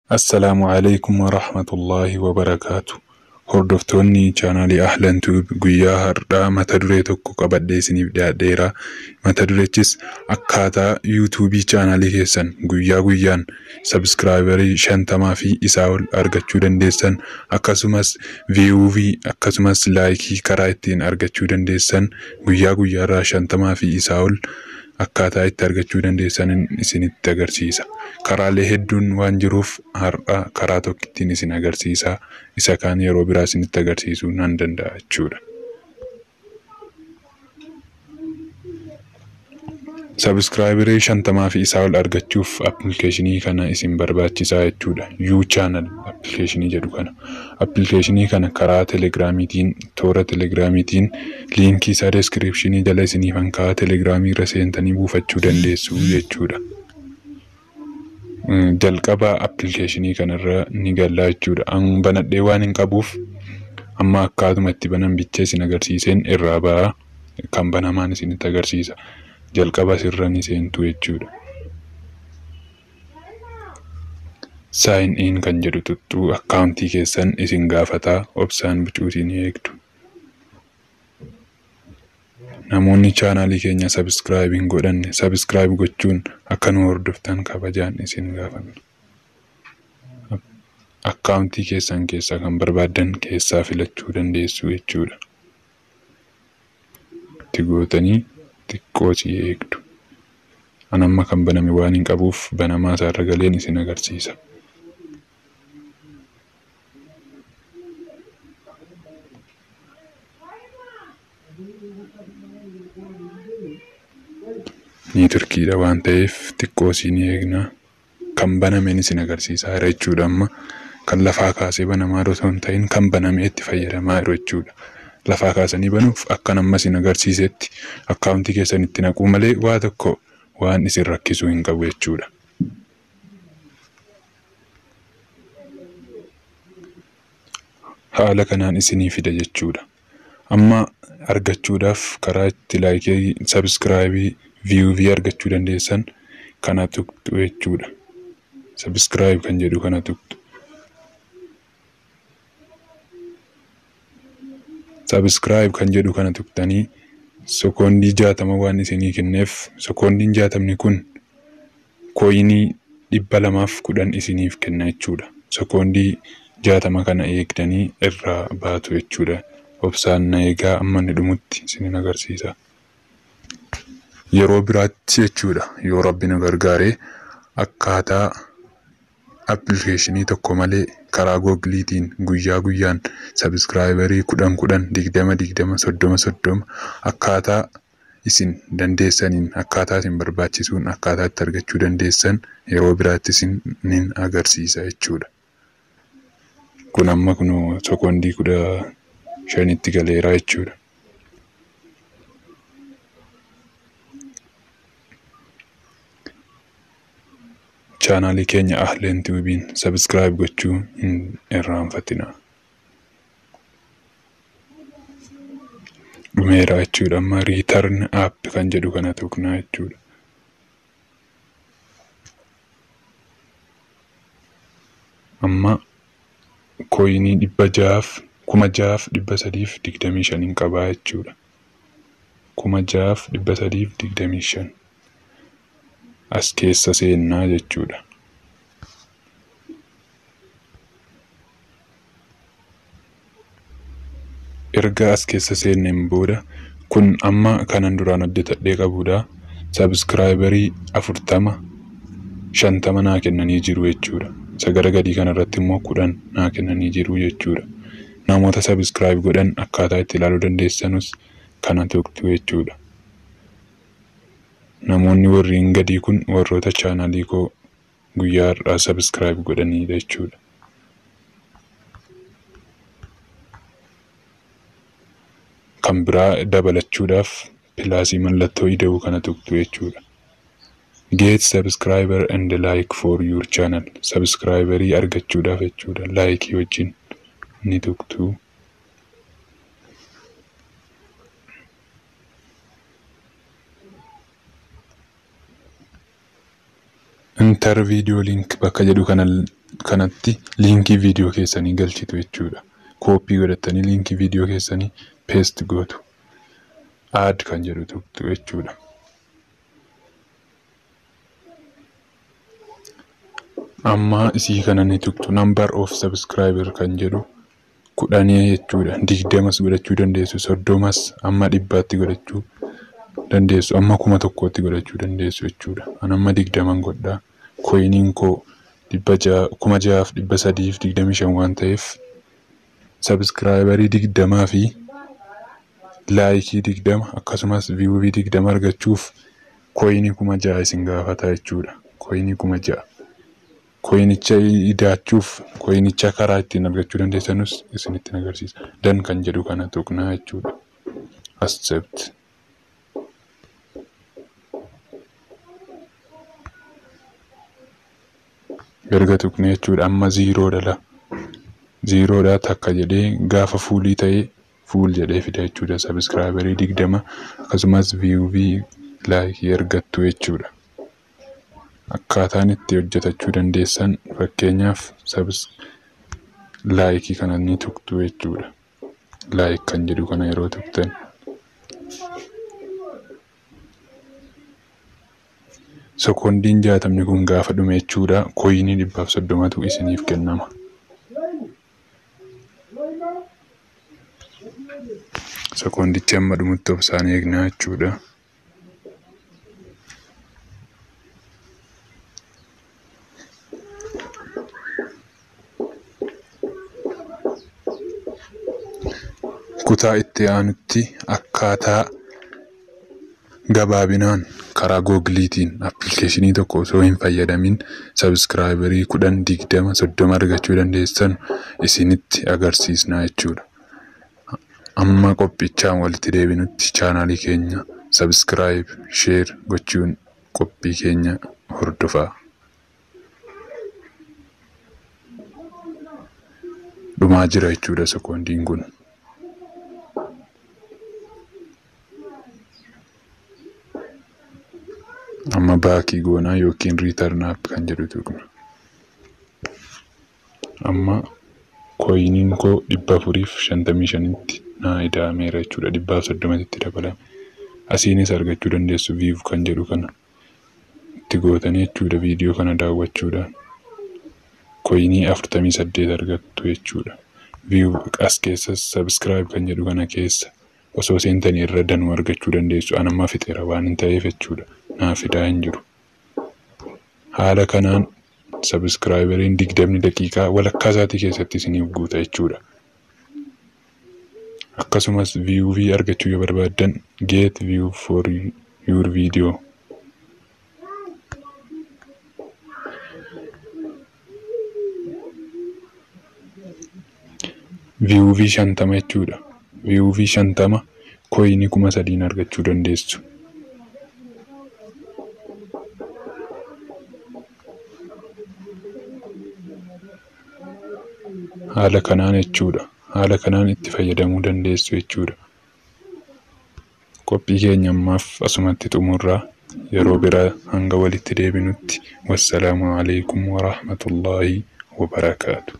Assalaamu alaikum warahmatullaahi wabarakaatu. Hordoftoonni chaanaalii Ahlan Tube, guyyaa har'aa mata duree tokko qabadhee isiniif dhiyaadheera. Mata durechis akkaataa yuutuubii chaanaalii keessan guyyaa guyyaan subscriberii 50 fi isaa ol argachuu dandeessan, akkasumas viewii, akkasumas likeii karaa ittiin argachuu dandeessan, guyyaa guyyaarraa 50 fi isaa ol akkaataa itti argachuu dandeessan isinitti agarsiisa. Karaalee hedduun waan jiruuf har'a karaa tokkittiin isin agarsiisa. Isa kaan yeroo biraa isinitti agarsiisuu nan danda'a jechuudha. Subscriberii 50 fi isaa ol argachuuf appilikeeshinii kana isin barbaachisaa jechuudha. U channel appilikeeshinii jedhu kana. Appilikeeshinii kana karaa telegiraamiitiin, toora telegiraamiitiin liinkii isaa descriptionii jala isiniifan kaa'aa, telegiraamii irra seentanii buufachuu dandeessu jechuudha. Jalqaba appilikeeshinii kanarra ni gallaa jechuudha. An banadhee waan hin qabuuf amma akkaatuma itti banan bicha isin agarsiiseen irraa ba'a. Kan banamaan isinitti agarsiisa. Jalqaba asirra ni seentu jechuudha. Sign in kan jedhu tuttuu akkaawuntii keessan isin gaafataa, obsaan bucuutii ni eegdu. Namoonni chaanaalii keenya subscribe hin godhanne subscribe gochuun akka nu hordoftan kabajaan isin gaafanna. Akkaawuntii keessan keessaa kan barbaaddan keessaa filachuu dandeessu jechuudha. Itti gootanii xiqqoo si eegdu. An amma kan baname waan hin qabuuf banamaa isaarra galeen isin agarsiisa. Neetworkiidha waan ta'eef xiqqoo si ni eegna. Kan banameen isin agarsiisaa jira jechuudha amma. Kan lafaa kaasee banamaa osoo hin ta'in kan banamee itti fayyadamaa jiru jechuudha. Lafaa kaasanii banuuf akkan amma isin agarsiisetti akkaawuntii keessan itti naquu malee waa tokko waan isin rakkisuu hin qabu jechuudha. Haala kanaan isinii fida jechuudha. Amma argachuudhaaf karaa itti likeii, subscribeii, viewii argachuu dandeessan kana tuqxu jechuudha. Subscribe kan jedhu kana tuqxu. Subscribe kan jedhu kana tuqxanii sekoondii 60 waan isinii kenneef, sekoondiin 60ni kun coinii 210 isiniif kenna jechuudha. Sekoondii 60 kana eegdanii irraa baatu jechuudha. Obsaan na eegaa, amma inni dhumutti isinin agarsiisa. Yeroo biraatti jechuudha, yoo Rabbi nu gargaare, akkaataa appilikeeshinii tokko malee karaa googiliitiin guyyaa guyyaan subscriberii 10 10, 20 20, 30 30 akkaataa isin dandeessaniin, akkaataa isin barbaachisuun akkaataa itti argachuu dandeessan yeroo biraatti isinin agarsiisa jechuudha. Kun amma kunoo sekoondii 15tti galeera jechuudha. Chaanaalii keenya Ahleen Tuubiin subscribe gochuu hin irraanfatinaa. Dhumeera jechuudha, amma return app kan jedhu kana tuqnaa jechuudha. Amma coinii 600f 6,325n qabaa jechuudha. 6,325 as keessa seennaa jechuudha. Erga as keessa seenneen booda, kun amma kanan duraan hojjetadhee qabudha. Subscriberii 40, 50 naa kennanii jiru jechuudha. Isa gara gadii kanarratti immoo 10 naa kennanii jiru jechuudha. Namoota subscribe godhan akkaataa itti ilaaluu dandeessanus kana tuqxu jechuudha. Namoonni warreen gadii kun warroota chaanaalii koo guyyaa har'aa subscribe godhanidha jechuudha. Kan biraa dabalachuudhaaf plusii, mallattoo ida'uu kana tuqxu jechuudha. Get subscriber and like for your channel. Subscriberii argachuudhaaf jechuudha. Likeii wajjin ni tuqxu. Enter video link bakka jedhu kana kanatti liinkii viidiyoo keessanii galchitu jechuudha. Kooppii godhattanii liinkii viidiyoo keessanii paste gootu. Add kan jedhu tuqxu jechuudha. Amma isii kana ni tuqxu. Number of subscriber kan jedhu 10 jechuudha. 20 godhachuu dandeessu, 30 amma 100tti godhachuu dandeessu, amma 1000tti godhachuu dandeessu jechuudha. An amma 20 godhaa. Koyiniin koo 6325 waan ta'eef sabskraayibarii 20 fi laayikii 20 akkasumas viiyuuvii 20 argachuuf koyinii 6000 isin gaafata jechuudha. Koyinii 6000. Koyinicha idaachuuf koyinicha karaa ittiin argachuu dandeessanus isinitti agarsiisa. Dan kan jedhu kana tuqnaa jechuudha. Accept. Erga tuqnee jechuudha amma 0 dha. 0 dha takka jedhee gaafa fuulii ta'ee fuul jedhee fida jechuudha. Sabskraayibarii 20 akkasumas viiyuuvii laayikii argattu jechuudha. Akkaataan itti hojjetachuu dandeessan fakkeenyaaf laayikii kana ni tuqxu jechuudha. Laayik kan jedhu kana yeroo tuqxan sekoondiin 60 kun gaafa dhume jechuudha. Koyinii 130tu isiniif kennama. Sekoondichi amma dhumutti obsaan eegnaa jechuudha. Kutaa itti aanutti akkaataa gabaabinaan karaa googliitiin appilikeeshinii tokko osoo hin fayyadamin sabskraayibarii 10, 20, 30 argachuu dandeessan isinitti agarsiisna jechuudha. Amma qophichaan walitti deebinutti chaanaalii keenya sabskiraayib, sheer gochuun qophii keenya hordofaa. Dhumaa jira jechuudha sekoondiin kun. Amma baakii goonaa yookiin riitarn app kan jedhu tuqna. Amma koyiniin koo 455tti naa ida'ameera jechuudha. 130tti dabalame. Asiinis argachuu dandeessu viiv kan jedhu kana itti gootanii jechuudha. Viidiyoo kana daawwachuudhaan koyinii 48 argattu jechuudha. Viiv as keessas sabskiraayib kan jedhu kana keessa osoo seentanii irra danuu argachuu dandeessu. An amma fixeera waan hin ta'eef jechuudha. Naa fidaa hin jiru. Haala kanaan sabskiraayiberiin 20 daqiiqaa walakkaa isaatii keessatti isiniif guuta jechuudha. Akkasumas viiyuuvii argachuu yoo barbaaddan get view for your video. Viiyuuvii 50 jechuudha. Viiyuuvii 50 koyinii 3000 argachuu dandeessu. Haala kanaan jechuudha. Haala kanaan itti fayyadamuu dandeessu jechuudha. Qophii keenya ammaaf asumatti xumurraa yeroo biraa hanga walitti deebinutti wassalaamu alaikum warahmatullaahi wabarakaatu.